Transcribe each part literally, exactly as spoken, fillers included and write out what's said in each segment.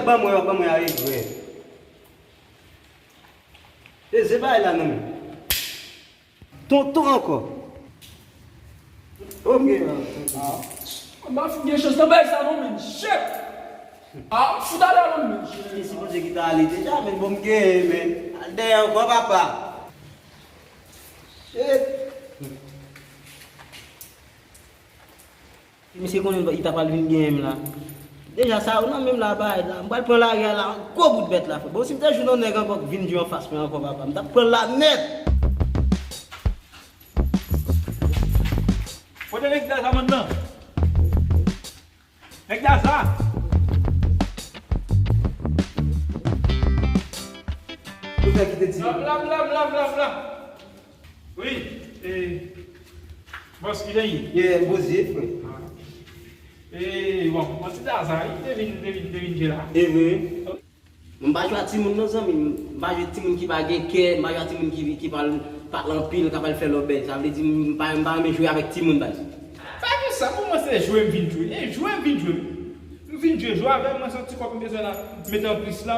Ban mwen, ban mwen a regrè. E se bagay la nan men. Tonton ankò. Ok, tonton. Ah. M pa fin gen chans nan bagay sa non, men. Shit! Ah, m fout ale alò, men. Mesi Bondye ki ta ale deja, men bon, m genyen, men. Al dèyè ankò, papa. Shit! Si misye konnen li ta pral vin genyen m la. Deja sa yo nan menm la bagay la. M pral pran lari a la, gwo bout bèt la, frè. Bon, si m te jwenn yon nèg ankò k vin jwe anfas mwen ankò, papa, m t ap pran l la nèt. Kote nèg la sa, mann nan? Nèg la sa. Ou fè kite ti. Bla, bla, bla, bla, bla, bla. Wi, e, bòs, ki jan ye? Ye, poze, frè. Ah. E, bon, bon, ti Zaza, li te vin, te vin, te vin jwe la. E vre. M pa jwe ak timoun non, zanmi m. M pa jwe ak timoun ki pa gen kè, m pa jwe ak timoun ki, ki pral pale anpil, k ap al fè lòbèy. Sa vle di, m pa, m pa renmen jwe avèk timoun, baz. Sa vle sa, pou mwen, se jwe m vin jwe. E jwe m vin jwe. M vin jwe, jwe avè m, mwen, se yon ti kòb m bezwen la, mete an plis la.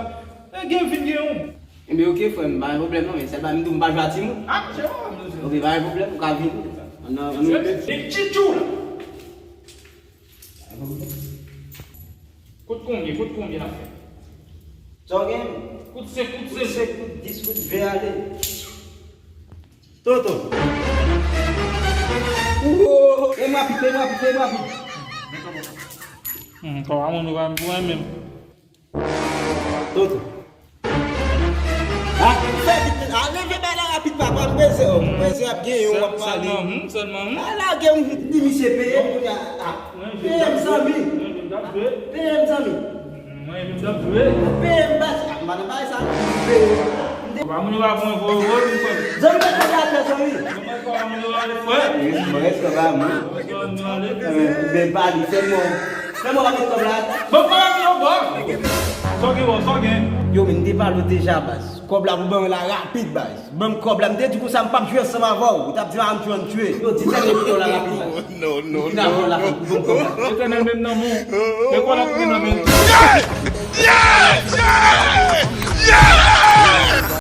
E gen vin gen yon. Enben, oke, frè m, pa gen pwoblèm non, men sèl bagay m di w, m pa jwe ak timoun. Ah, monchè, pa pwoblèm, monchè. Oke, pa gen pwoblèm, ou ka vini. Ann, ann, ann. E tchitchou la. Kot konbyen, kot konbyen la fè? Sa w gen? Kout senk, kout senk. Kout senk, kout dis, kout ven ale. Toto. Woy! E m rapid, e m rapid, e m rapid. Hmm, kòman moun ou pa m pou mwen menm? Toto. Ah, fè vit, ah, leve bay la rapid, papa, m prese, oh, m prese, ap gen yon, w ap pale. Sèlman, hmm, sèlman, hmm. Ah, lage yon, di misye peye m kounye a. Ah, peye m, zanmi. Peye m, zanmi. Mwen menm, m t ap jwe. Peye m, baz. Ah, m pa nan bagay sa. Peye m. Papa, moun yo pa pran gwo, gwo, moun fè. Zanmi, mwen konn atè, zanmi. Mwen pa moun yo ale, frè. Respè, respè, ba moun. Respè, moun yo ale. Eh, ben, pa li, fè mwen. Fè mwen pa met kòb la. Bon, pa la, non, bon. Sa w gen, bon, sa w gen. Yo, men, m te pale w deja, baz. Kòb la pou ban mwen la rapid, baz. Ban m kòb la, m te di konsa m p ap jwe ansanm avè w. Ou t ap di m a m tchwe, ann tchwe. Yo, di tèt mwen pou kòb la rapid, baz. Non, non, non. Vin avè w la, pou ban m kòb la. Tèt mwen menm nan men w. Men kòb la pou nan men w.